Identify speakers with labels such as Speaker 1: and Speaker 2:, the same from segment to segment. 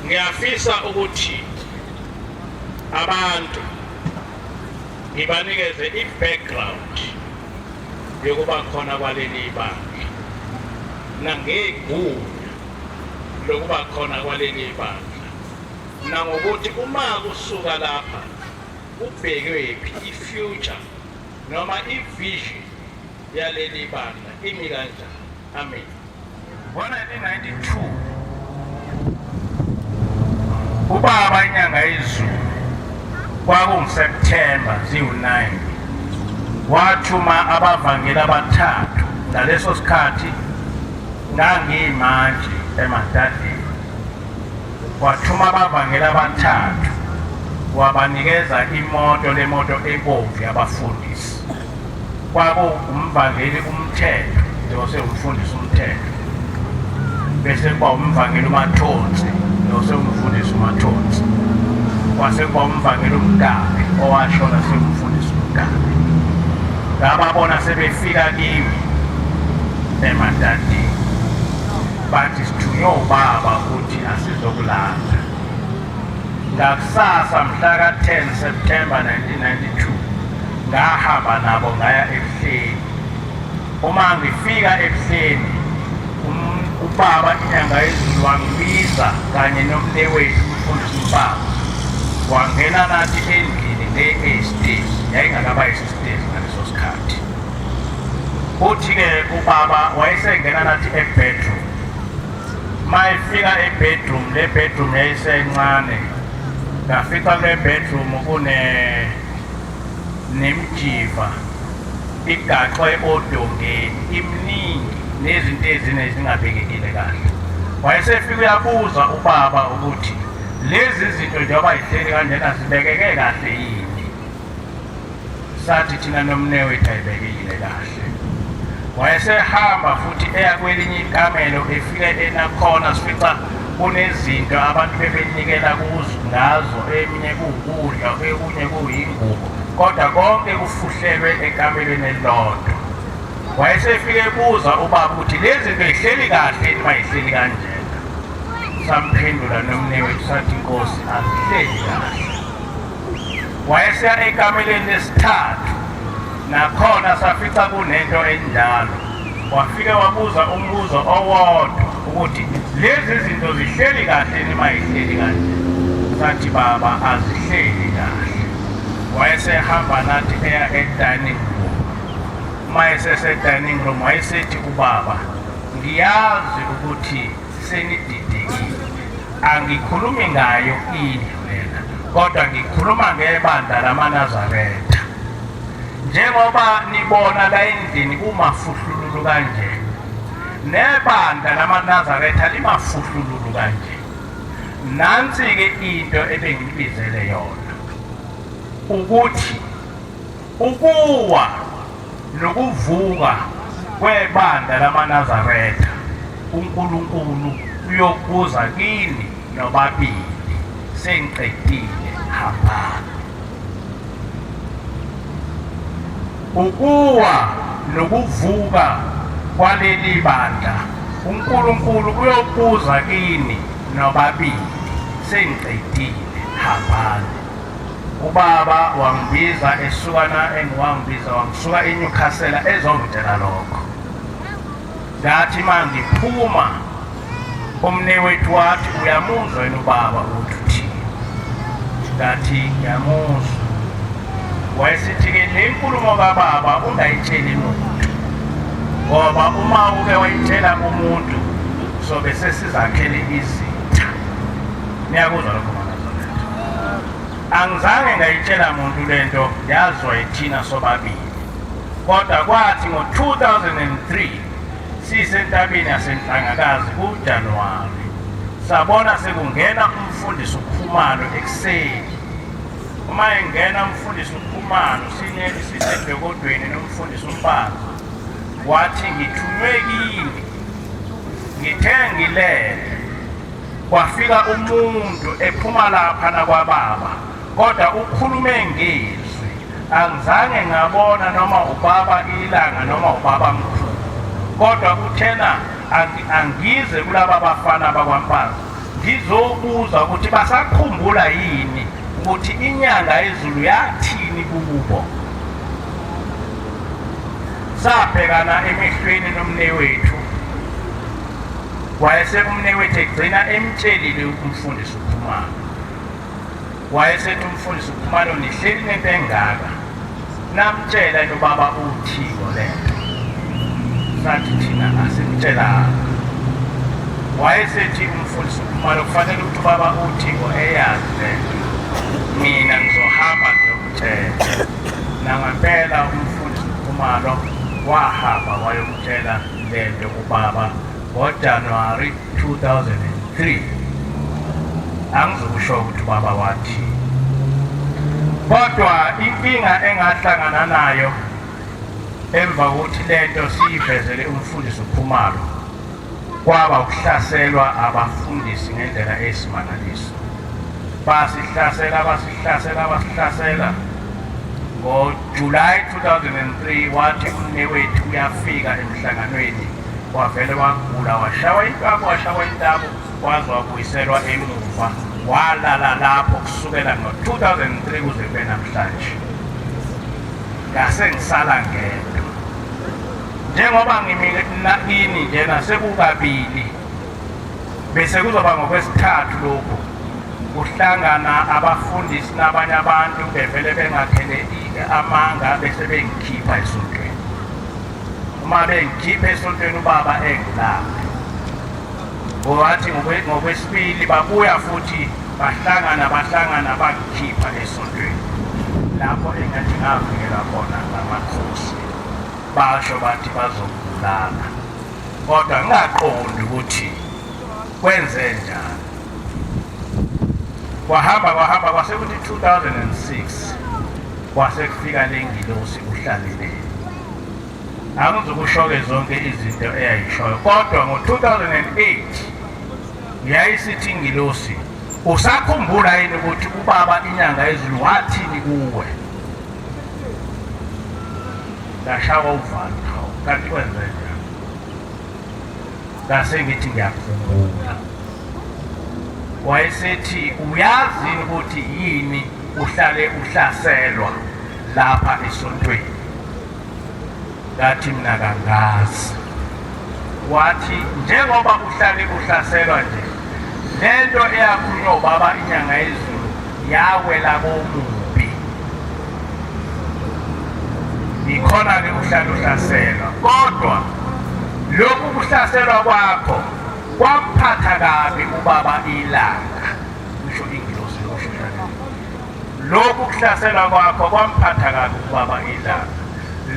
Speaker 1: Ngiyafisa ukuthi abantu ngibanikeze i-background yokuba khona kwaleli bandla nangegunya lokuba khona kwaleli bandla nangokuthi uma kusuka lapha kubhekwephi, i-future noma i-vision yaleli bandla imi kanjani. Amen. Ngo-1992 ubaba inyanga yezulu, kwakunguSeptember ziwu-9, wathuma abavangeli abathathu. Ngaleso sikhathi ngangiyimantshi eMadadeni. Wathuma abavangeli abathathu, wabanikeza imoto, lemoto ebomvu yabafundisi. Kwakuwumvangeli uMthetho, njengoba sewumfundisi uMthetho, bese kuba umvangeli uMathonsi, njengoba sewumfundisi uMathonsi, kwase kuba umvangeli uMgabi, owashona sewumfundisi uMgabi. Ngababona sebefika kimi eMadadeni, bathi sithunywe ubaba ukuthi asizokulanda. Ngakusasa mhla ka-10 September 1992 ngahamba nabo ngaya eBuhleni. Uma ngifika eBuhleni, ubaba inyanga yezulu wangibiza kanye nomnewethu umfundisi uMpanza, wangena nathi endlini le eyisitezi, yayingakaba yisitezi ngaleso sikhathi. Uthi-ke ubaba wayesengena nathi e-bedroom. Mayifika e-bedroom, le bedroom yayisencane, ngafica kule bedroom kune nemijiva igaxwe odongeni, iminingi, nezinto ezine ezingabekekile kahle. Wayesefika uyabuza ubaba ukuthi lezi zinto njengoba yihleli kanjena zibekeke kahle yini. Sathi thina nomnewethu ayibekile kahle. Wayesehamba futhi eya kwelinye ikamelo, efike enakhona sifica kunezinto abantu bebenikela kuzo ngazo, eminye kuwukudla, ekunye kuyingubo, kodwa konke kufuhlelwe ekamelweni elilodwa. Wayesefike ebuza ubaba ukuthi lezi zinto yihleli kahle yini uma yihleli kanjena. Samphendula nomnewethu sathi, Nkosi, azihleli kahle. Wayeseya ekameleni lesithathu, nakhona safica kunento enjalo. Wafike wabuza umbuzo owodwa ukuthi lezi zinto zihleli kahle yini uma yihleli kanje. Sathi, baba, azihleli kahle. Wayesehamba nathi eya e-dining room. Uma esese-dining room wayesethi ubaba, ngiyazi ukuthi senididekile, angikhulumi ngayo indlu lena, kodwa ngikhuluma ngebandla lamaNazaretha. Njengoba nibona la endlini kumafuhlululu kanje, nebandla lamaNazaretha limafuhlululu kanje. Nansi-ke into ebengibizele yona, ukuthi ukuwa nokuvuka kwebandla lamaNazaretha, uNkulunkulu uyokubuza kini nobabili. Sengiqedile, hambani. Ukuwa nokuvuka kwaleli bandla, uNkulunkulu uyokubuza kini nobabili. Sengiqedile, hambani. Ubaba wangibiza esuka na engiwangibiza wangisuka eNewcastle ezongitshela lokho. Ngathi mangiphuma umnewethu wathi, uyamuzwa yena ubaba ukuthi uthini? Ngathi ngiyamuzwa. Wayesithi-ke le nkulumo kababa ungayitsheli muntu, ngoba uma uke wayitshela umuntu sobe sesizakhele izitha. Niyakuzwa lokho maNazaretha? Angizange ngayitshela muntu lento, yazwa yithina sobabili. Kodwa kwathi ngo-2003 sisentabeni yaseNhlangakazi kuJanuwari, sabona sekungena umfundisi uKhumalo ekuseni. Uma engena umfundisi uKhumalo, sinye sisedokodweni nomfundisi uMpanza, wathi, ngithunywe kini, ngithe ngilele kwafika umuntu ephuma lapha nakwababa, kodwa ukhulume ngezwi, angizange ngabona noma ubaba ilanga noma ubaba mkhulu, kodwa uthena angize kulaba bafana bakwaMpanza. Ngizobuza ukuthi basakhumbula yini ukuthi inyanga yezulu yathini kubo. Sabhekana emehlweni nomnewethu, wayese umnewethu egcina emtshelile umfundisi uKhumalo. Wayesethi umfundisi uKhumalo, nihleli nento engaka, namtshela nobaba uThingo lento. Sathi thina asimtshelanga. Wayesethi umfundisi uKhumalo, kufanele ukuthi ubaba uThingo eyazi lento, mina ngizohamba ngiyomtshela. Nangempela umfundisi uKhumalo wahamba wayomtshela lento ubaba ngoJanuwari 2003. Angizukusho ukuthi ubaba wathi, kodwa inkinga engahlangana nayo emva kokuthi lento siyivezele umfundisi uKhumalo kwaba ukuhlaselwa abafundisi ngendlela eyisimangaliso. Basihlasela, basihlasela, basihlasela. NgoJuly 2003 wathi umnewethu uyafika emhlanganweni, wavele wagula, washawa intambo, washawa intambo, waze wabuyiselwa emuva, walala lapho kusukela ngo-2003 kuze kube namhlanje. Ngase ngisala ngedwa. Njengoba ngimile kini njena sekukabili, bese kuzoba ngokwesithathu lokhu kuhlangana abafundisi nabanye abantu bevele bengakhele amanga bese bengikhipha esontweni. Uma bengikhipha esontweni ubaba engilapha, wathi ngokwesibili babuya futhi bahlangana bahlangana bangikhipha esontweni lapho engathi ngavikela khona ngamakhosi, basho bathi bazokubulala, kodwa ngingaqondi ukuthi kwenze njani. Kwahamba kwahamba kwase kuthi 2006 kwase kufika le ngilosi uHlaleleni. Angizukusho-ke zonke izinto eyayishoyo, kodwa ngo-2008 yayisithi ingilosi, usakhumbula yini ukuthi ubaba inyanga yezulu wathini kuwe? Ngashawa uvalo, hawu kanti kwenze njani? Ngase ngithi ngiyakhumbula. Wayesethi uyazi ukuthi yini uhlale uhlaselwa lapha esontweni? Ngathi mina kangazi. Wathi njengoba uhlale uhlaselwa nje, lento eyakhulunywa ubaba inyanga yezulu yawela komubi, yikhona-ke uhlale uhlaselwa. Kodwa lokhu kuhlaselwa kwakho kwamphatha kabi ubaba ilanga, kusho ingilosi kusho lokhu kuhlaselwa kwakho kwamphatha kabi ubaba ilanga.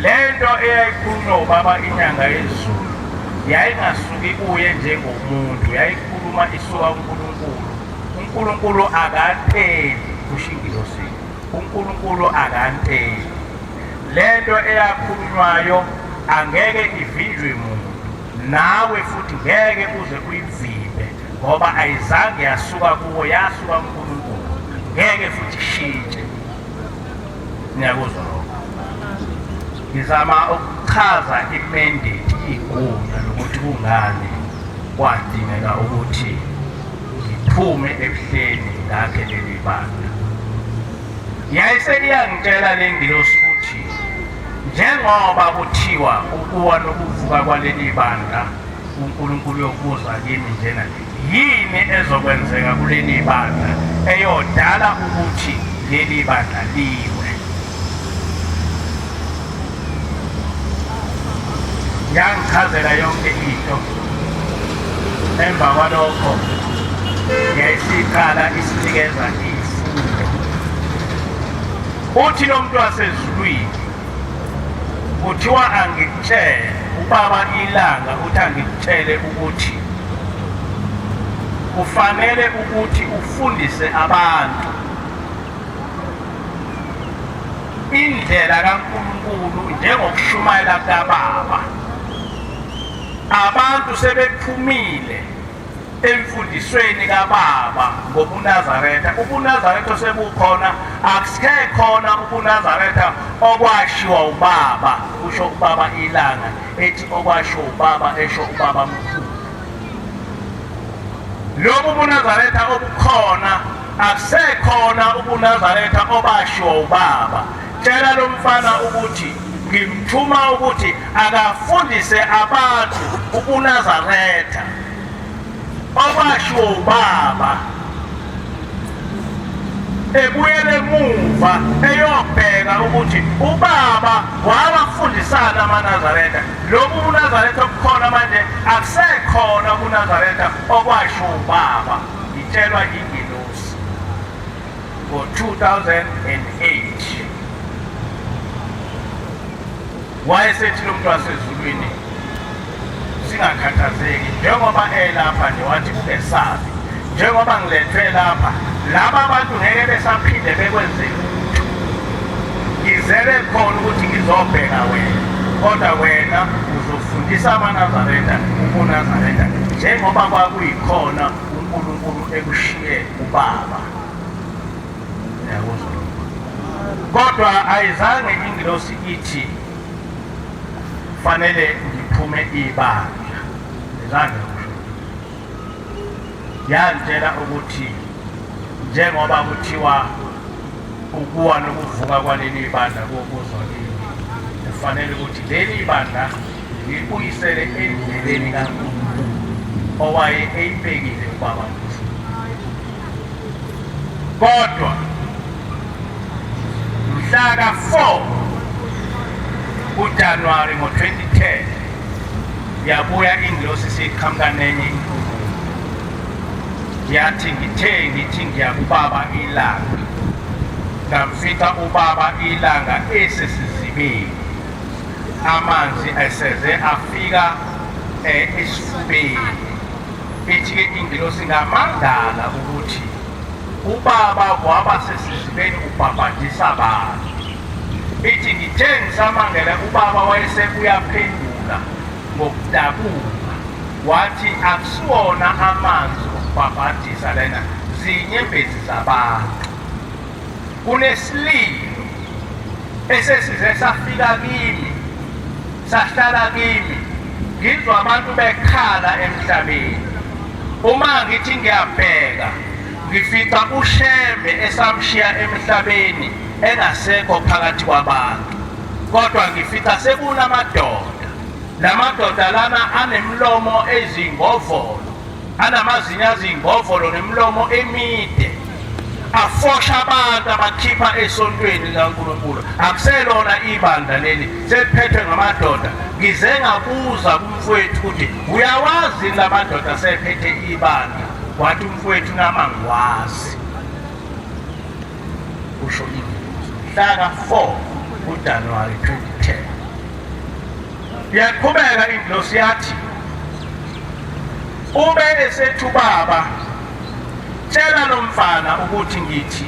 Speaker 1: Lento eyayikhulunywa ubaba inyanga yezulu yayingasuki kuye njengomuntu, yayikhuluma isuka kuNkulunkulu. uNkulunkulu akanteli, kusho ingilosi, uNkulunkulu akanteli. Lento eyakhulunywayo angeke ivinjwe muntu, nawe futhi ngeke uze uyivimbe, ngoba ayizange yasuka kuwo, yasuka kuNkulunkulu, ngeke futhi ishintshe. Niyakuzwa lokho? Ngizama ukuchaza imandate, igunya lokuthi kungani kwadingeka ukuthi ngiphume ebuhleni ngakhe leli bandla. Yayise iyangitshela le ngilosi ukuthi njengoba kuthiwa ukuwa nokuvuka kwaleli bandla uNkulunkulu uyokubuza kimi njena, yini ezokwenzeka kuleli bandla eyodala ukuthi leli bandla liwe? Yangichazela yonke into. Emva kwalokho yayisiqala isinikeza izifundo. Uthi lo muntu wasezulwini kuthiwa angikutshele ubaba ilanga, uthi angikutshele ukuthi kufanele ukuthi ufundise abantu indlela kaNkulunkulu njengokushumayela kababa. Abantu sebephumile emfundisweni kababa ngobuNazaretha. UbuNazaretha sebukhona, akusekhona ubuNazaretha okwashiwa ubaba, kusho ubaba ilanga ethi okwashiwo ubaba esho ubaba mkhulu. Lobu buNazaretha obukhona akusekhona ubuNazaretha obashiwo ubaba. Tshela lo mfana ukuthi ngimthuma ukuthi akafundise abantu ubuNazaretha obashiwo ubaba, ebuyele emuva eyobheka ukuthi ubaba wabafundisana amaNazaretha. Lobu buNazaretha obukhona manje akusekhona ubuNazaretha okwasho ubaba, ngitshelwa ingelosi ngo-2008. Wayesethi lo muntu wasezulwini, singakhathazeki, njengoba elapha nje, wathi ungesabi, njengoba ngilethwe lapha, laba bantu ngeke besaphinde bekwenze lutho. Ngizele khona ukuthi ngizobheka wena, kodwa wena uzofundisa amaNazaretha ubuNazaretha njengoba kwakuyikhona uNkulunkulu ekushiye ubaba. Ngiyakuzwa lokho. Kodwa ayizange ingilosi ithi fanele ngiphume ibandla, izange kusho. Yangitshela ukuthi njengoba kuthiwa ukuwa nokuvuka kwaleli bandla kokuzwa kimi, kufanele ukuthi leli bandla ngilibuyisele endleleni kaNkulunkulu owaye eyibekile ubaba. Kodwa mhla ka-4 kuJanuwari ngo-2010 yabuya ingilosi siqhamuka nenye inkulumo, yathi ngithe ngithi ngiyakubaba ilanga, ngamfica ubaba ilanga esesizibeni, amanzi eseze afika esifubeni. Ithi-ke ingilosi ngamangala ukuthi ubaba waba sesizibeni ubhabhadisa abantu. Ithi ngithe ngisamangele ubaba wayesebuyaphendula ngokudabuka, wathi akusiwona amanzi okubhabhadisa lena, zinyembezi zabantu. Kunesililo esesize safika kimi, sahlala kimi, ngizwa abantu bekhala emhlabeni. Uma ngithi ngiyabheka ngifica uShembe esamshiya emhlabeni engasekho phakathi kwabantu, kodwa ngifica sekunamadoda. Lamadoda lana anemlomo ezingovolo, anamazinyo azingovolo nemilomo emide, afosha abantu abakhipha esontweni likaNkulunkulu. Akuselona ibandla leli, seliphethwe ngamadoda. Ngize ngabuza kumfowethu ukuthi uyawazi la madoda sephethe ibandla, wathi umfowethu nama ngiwazi. Kusho ingilosi mhla ka-4 kuJanuwari 2010. Yaqhubeka ingilosi yathi ube esethi ubaba, tshela lo mfana ukuthi ngithi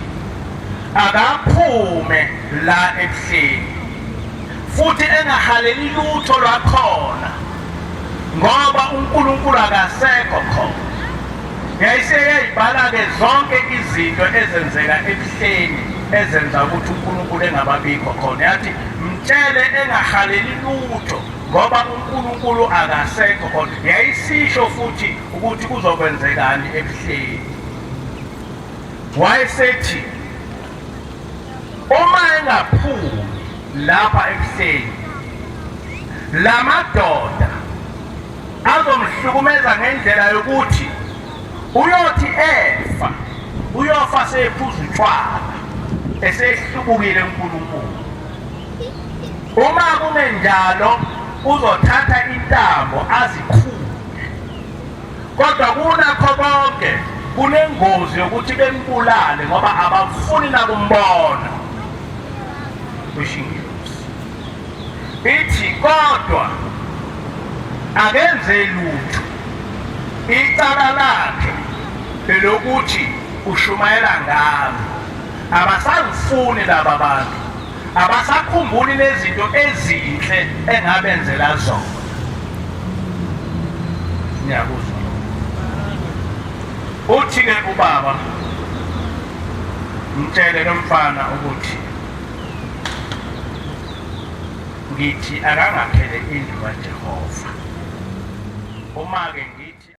Speaker 1: akaphume la ebuhleni futhi engahaleli lutho lwakhona, ngoba uNkulunkulu akasekho khona. Yayiseyayibhala-ke zonke izinto ezenzeka ebuhleni ezenza ukuthi uNkulunkulu engababikho khona. Yathi mtshele engahaleli lutho ngoba uNkulunkulu akasekho khona. Yayisisho futhi ukuthi kuzokwenzekani ebuhleni. Wayesethi uma engaphumi lapha ebuhleni, lamadoda azomhlukumeza ngendlela yokuthi uyothi efa, uyofa sephuza utshwala, esehlubukile uNkulunkulu. Uma kungenjalo uzothatha intambo azikhule. Kodwa kunakho konke kunengozi yokuthi bembulale ngoba abafuni nakumbona. Kusho ingelosi. Ithi kodwa akenze lutho, icala lakhe elokuthi ushumayela ngami. Abasangifuni laba bantu, abasakhumbuli nezinto ezinhle engabenzela zona. Ngiyakuzwa. Uthi-ke ubaba, mtshele lo mfana ukuthi ngithi akangakhele indlu kaJehova. Uma-ke